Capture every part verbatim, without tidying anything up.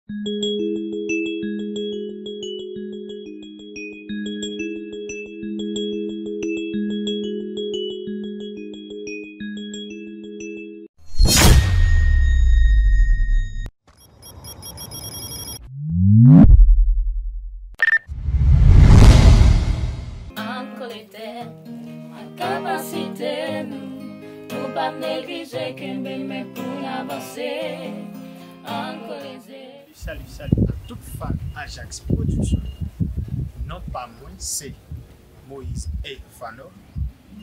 Ann kole tèt ak kapasite nou, nou p ap neglije kenbe men pou n avanse. Ann kole tèt. Salut, salut à tout fan Ajax Production. Non pa mwen se Moïse A. Fanor,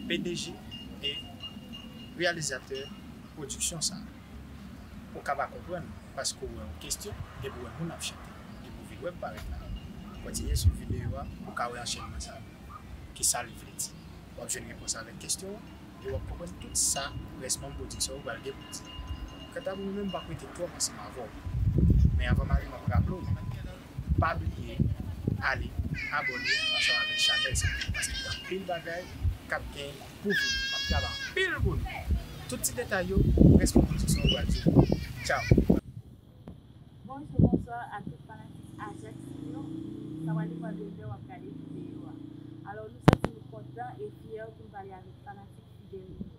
P D G e reyalizatè pwodiksyon sa a. Ou ka pa konprann paske w wè yon kesyon, depi w wè moun ap chante, depi w vin wè m parèt la, kontinye swiv videyo a, ou ka wè anchènman sa a, kisa li vle di. W ap jwenn repons avèk kesyon an, e w ap konprann tout sa rès manm pwodiksyon yo pral gen pou di. Kanta pou mwen menm, m p ap rete twòp ansanm avè w. Men anvan m ale, m ap raple w, pa bliye ale abòne ansanm avèk chanèl sa, paske gen anpil bagay k ap gen pou vini. M ap travay anpil pou nou. Tout ti detay yo, rès manm pwodiksyon yo pral di w. Tchao. Bonjou, bonswa a tout fanatik Ajax yo. Sa pral depann de lè w ap gade videyo a. Alò, nou santi nou kontan e fyè pou n pale avèk fanatik fidèl nou yo.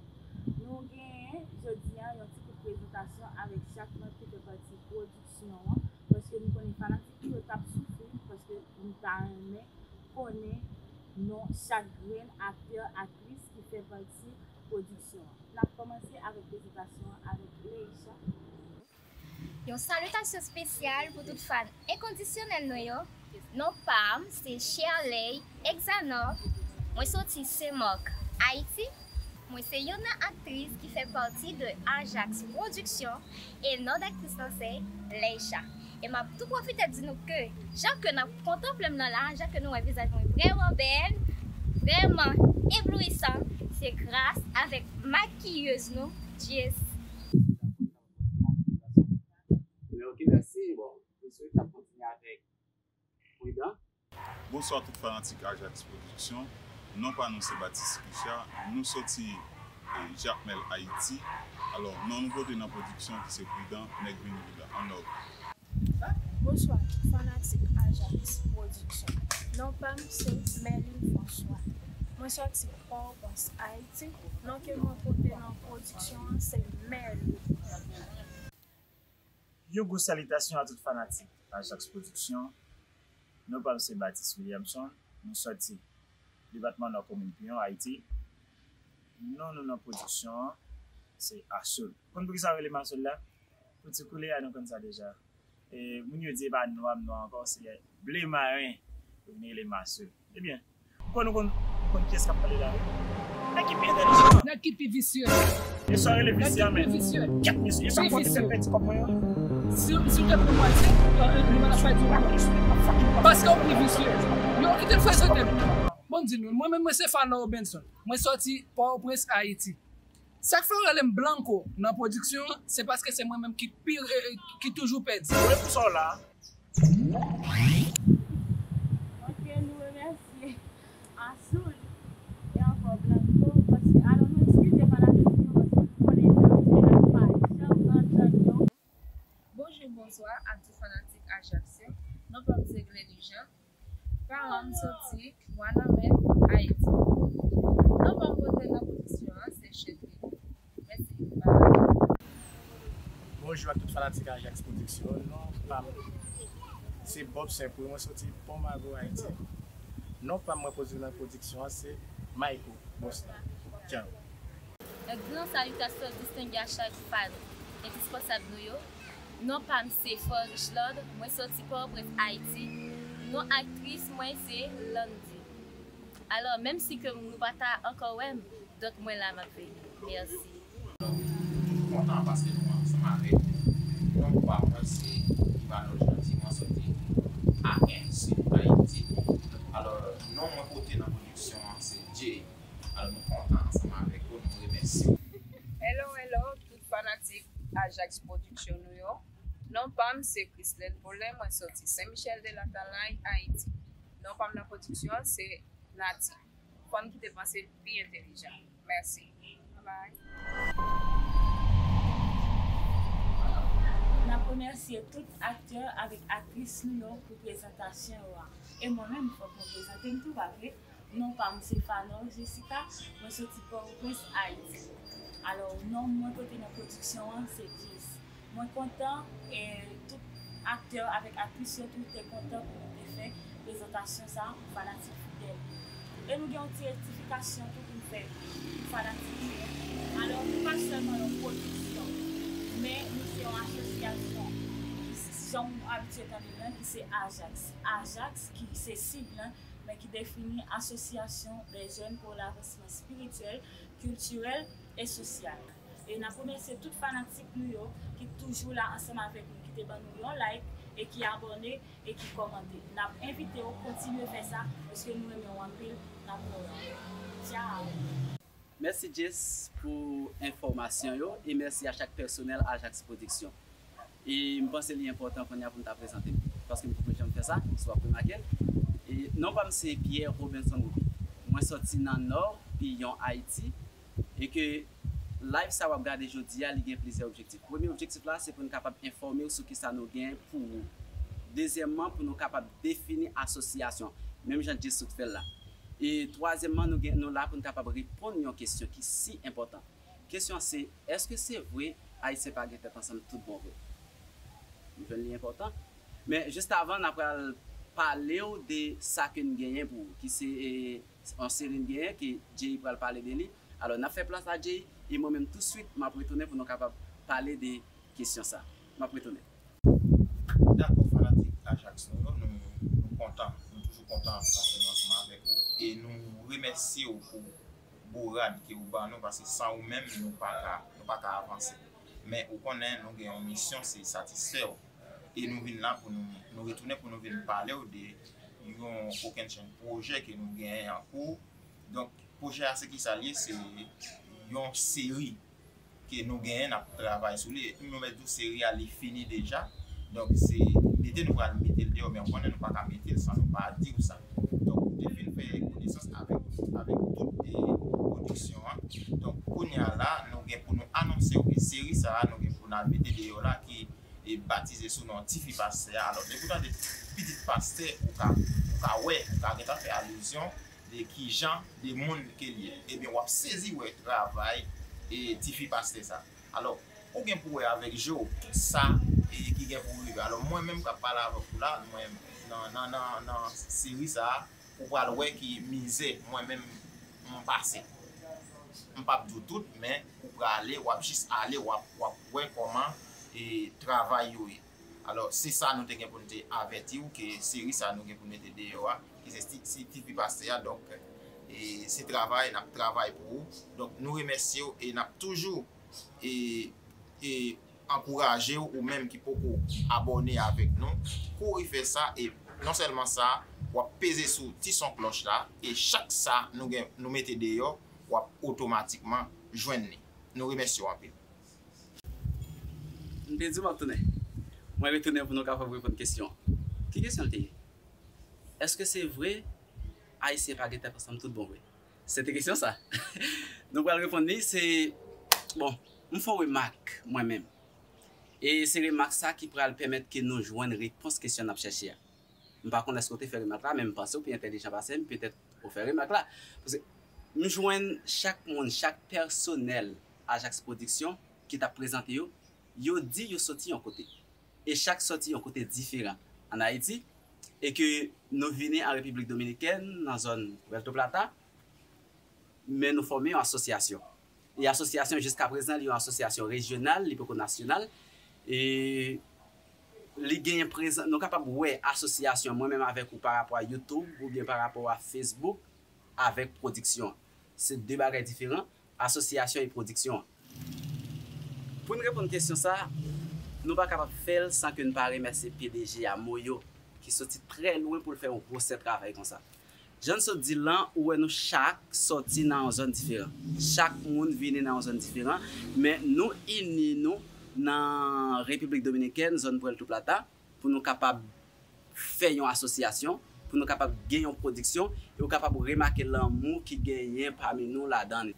Nou genyen jodi a yon ti kout prezantasyon avèk chak manm ki fè pati pwodiksyon an, paske nou konnen fanatik nou yo t ap soufri, paske nou ta renmen konnen non chak grenn aktè, aktris ki fè pati pwodiksyon an. N ap kòmanse avèk prezantasyon an avèk Leisha. Yon salitasyon espesyal pou tout fan enkondisyonèl nou yo. Non pa m se Shirley Exanor. Mwen soti Senmak, Ayiti. Mwen se youn nan aktris ki fè pati de Ajax Production e non d aktris lan se Leisha. E m ap tou pwofite di nou ke, jan ke n ap kontanple m nan la, jan ke nou wè vizaj mwen vrèman bèl, vrèman eblouisan, se gras avèk makiyèz nou, Jess. Ebyen, ok, mèsi. Bon, nou swete n ap kontinye avèk Pridan. Bonswa tout fanatik Ajax Production. Non pa nou se Baptiste Richard. Nou soti, eh, Jakmèl, Ayiti. Alò, non nou pote nan pwodiksyon ki se Pridan, nèg vini Pridan. An nòg. Bonswa tout fanatik Ajax Production. Non pa m se Merline François. Mwen soti Pòtoprens, Ayiti. Non ke mwen pote nan pwodiksyon an se Merline. Yon gwo salitasyon a tout fanatik Ajax Production. Non pa m se Baptiste Williamson. Nou soti depatman Nò, komin Piyon, Ayiti. Non nou nan pwodiksyon an se Asoul. Konn poukisa yo rele m Asoul la? Pou ti koulè a, nou konn sa deja. E moun yo di e pa nwa m nwa ankò, se ble maren. Yo vin rele m Asoul. Ebyen, ou konn, ou konn, ou konn kiyès k ap pale la, wi? Nèg ki pi entèlijan. Nèg ki pi visye. E sa w rele visye a, men. Kèt mesye, e sa w fè w te fè pèdi kòb mwen an? Si, si w te pran mwatye, li pa t ap fè di w. Paske w pi visye. Yo, li te prezante m. Bon, m di nou, mwen menm, mwen se Fanor Benson. Mwen soti Pòtoprens, Ayiti. Sa k fè yo rele m Blanco nan pwodiksyon an, se paske se mwen menm ki pi, eh, ki toujou pèdi. Wi, pou sa w la. Ok, nou remèsye Asoul e ankò Blanco, paske, alò, nou eskize fanatik nou, paske nou konnen jan yo pa janm antann yo. Bonjou, bonswa a tout fanatik Ajax yo. Non pa m se Glenny Jean. Paran m soti Wanament, Ayiti. Non pa m pote nan pwodiksyon an se Chedly. Mèsi, bye. Bonjou ak tout fanatik Ajax Production. Non pa m se Bob Saint-Preux, mwen soti Pont Mago, Ayiti. Non pa m mwen pote nan pwodiksyon an se Mayco, bòs la. Tchao. Yon gran salitasyon distenge a chak fan endispansab nou yo. Non pa m se Flore Richelord, mwen soti Pòtoprens, Ayiti. Non aktris mwen se Landy. Alò, menm si ke nou pa ta ankò wè m, donk mwen la, m ap vini. Mèsi. M kontan paske nou ansanm avèk nou. Non pa mwen se Ivanov Jeanty, mwen soti Aken, Sid Ayiti. Alò, non mwen pote nan pwodiksyon an se Jay. Alò, nou kontan ansanm avèk ou, nou remèsye w. Hello, hello, tout fanatik Ajax Production nou yo. Non pa m se Chrislène Paulin, mwen soti Sen Michèl de Latalay, Ayiti. Non pa m nan pwodiksyon an se Nati, fanm ki te panse l pi entèlijan. Mèsi. Bye bye. N ap remèsye tout aktè avèk aktris nou yo pou prezantasyon yo a. E mwen menm, fòk mwen prezante m tou, pa vre? Non pa m se Fanor Jessica, mwen soti Pòtoprens, Ayiti. Alò, non mwen pote nan pwodiksyon an, se Jess. Mwen kontan, e tout aktè avèk aktris yo tou te kontan pou nou te fè prezantasyon sa a pou fanatik fidèl yo. E nou gen yon ti rektifikasyon tou pou n fè pou fanatik yo. Alò, nou pa sèlman yon pwodiksyon, men nou se yon asosyasyon ki, jan w abitye tande l lan, ki se AJAKS. AJAKS ki se sib lan, men ki defini Association des Jeunes pour l'Avancement Spirituel, Culturel et Social. E n ap remèsye tout fanatik nou yo ki toujou la ansanm avèk nou, ki te ban nou yon like e ki abòne e ki kòmante. N ap envite w kontinye fè sa, paske nou renmen w anpil, n ap wè w ankò. Tchao! Mèsi Jess pou enfòmasyon yo e mèsi a chak pèsonèl Ajax Production. E m panse li enpòtan kounye a pou m ta prezante m, paske m poko janm fè sa, si w ap remake l. E non pa m se Pierre Robinson Ruby. Mwen sòti nan Nò, Piyon, Ayiti, e ke live sa w ap gade jodi a, li gen plizyè objektif. Premye objektif la, se pou n kapab enfòme w sou kisa nou gen pou ou. Dezyèmman, pou nou kapab defini asosyasyon, menm jan Jess sot fè l la. E twazyèmman, nou gen, nou la pou n kapab reponn yon kesyon ki si enpòtan. Kesyon an se, èske se vre Ayisyen pa gen tèt ansanm tout bon vre? M jwenn li enpòtan. Men jis avan, n a pral pale w de sa ke n genyen pou ou, ki se, e, yon seri n genyen ke Jay pral pale de li. Alò, n ap fè plas a Jay, e mwen menm touswit, m ap retounen pou nou kapab pale de kesyon sa. M ap retounen. Dakò, fanatik Ajax nou yo, nou, nou kontan. Nou toujou kontan pase nou ansanm avèk ou. E nou remèsye w pou bourad ke ou ban nou, paske san ou menm, nou pa ka, nou pa ka avanse. Men ou konnen, nou gen yon misyon, se satisfè w. E nou vin la pou nou, nou retounen pou nou vin pale w de yon kokennchenn pwojè ke nou genyen an kou. Donk, pwojè a se kisa l ye? Se yon seri ke nou genyen, n ap travay sou li. E nou mèt di w seri a, li fini deja. Donk, se mete nou pral mete l deyò, men ou konnen nou pa ka mete l san nou pa di w sa. Donk, ou te fin fè konesans avèk, avèk tout, e, pwodiksyon an. Donk, kounye a la, nou gen pou nou anonse w ke seri sa a, nou gen pou n al mete deyò la, ki, e, batize sou non Tifi Pastè a. Alò, depi w tande Pitit Pastè, ou ka, ou ka wè, ou ka gentan fè alizyon de kijan de moun ke l ye. Ebyen, w ap sezi wè travay, e, Tifi Pastè sa. Alò, ou gen pou wè avèk je w tout sa, e, ki gen pou rive. Alò, mwen menm k ap pale avèk ou la, mwen, nan, nan, nan, nan seri sa a, ou pral wè ki mizè mwen menm m pase. M p ap di w tout, men ou prale, w ap jis ale, w ap, w ap wè kòman, e, travay yo ye. Alò, se sa nou te gen pou n te avèti w ke seri sa nou gen pou n mete deyò a, ki se Ti-, se Tifi Pastè a, donk, e, se travay, n ap travay pou ou. Donk, nou remèsye w e n ap toujou, e, e, ankouraje w, ou menm ki poko abòne avèk nou, kouri fè sa, e non sèlman sa, w ap peze sou ti son klòch la, e chak sa nou gen, nou mete deyò, w ap otomatikman jwenn li. Nou remèsye w anpil. M te di w m ap tounen. Mwen retounen pou nou kapab reponn kesyon an. Ki kesyon l te ye? Èske se vre Ayisyen pa gen tèt ansanm tout bon vre? Se te kesyon sa. Nou pral reponn li, se, bon, m fè yon remak mwen menm. E se remak sa ki pral pèmèt ke nou jwenn repons kesyon n ap chèche a. M pa konn èske w te fè remak la, men m panse w pi entèlijan pase m, petèt ou fè remak la. Paske m jwenn chak moun, chak pèsonèl Ajax Production ki t ap prezante yo, yo di yo soti yon kote. E chak soti yon kote diferan ann Ayiti, e ke nou vini an Repiblik Dominikèn, nan zòn Puerto Plata, men nou fòme yon asosyasyon. E asosyasyon, jiska prezan, li yon asosyasyon rejyonal, li poko nasyonal. E li genyen prezan, nou kapab wè asosyasyon, mwen menm avèk ou, pa rapò a YouTube oubyen pa rapò a Facebook, avèk pwodiksyon. Se de bagay diferan, asosyasyon e pwodiksyon. Pou n reponn kesyon sa, nou pa kapab fè l san ke n pa remèsye P D G a, Moyo, ki soti trè lwen pou l fè yon gwosè travay konsa. Jan n sot di l lan, ou wè nou chak sòti nan yon zòn diferan. Chak moun vini nan yon zòn diferan, men nou ini nou nan Repiblik Dominikèn, zòn Puerto Plata, pou nou kapab fè yon asosyasyon, pou nou kapab gen yon pwodiksyon, e ou kapab remake lanmou ki genyen pami nou ladan l.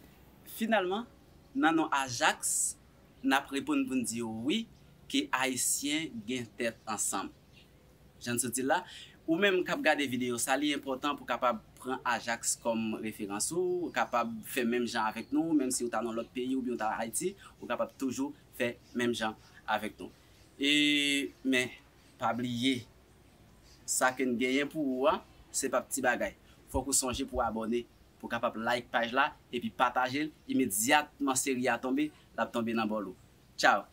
Finalman, nan non Ajax, n ap reponn pou n di yo wi, Ke Ayisyen gen tèt ansanm. Jan n sot di l la, ou menm k ap gade videyo sa, li enpòtan pou kapab pran Ajax kòm referans ou, ou kapab fè menm jan avèk nou, menm si ou ta nan lòt peyi oubyen ou ta Ayiti, ou kapab toujou fè menm jan avèk nou. E, men, pa bliye, sa ke n genyen pou ou a, se p ap ti bagay. Fòk ou sonje pou abòne, pou kapab like paj la, epi pataje l, imedyatman seri a tonbe, l ap tonbe nan bòl ou. Tchao!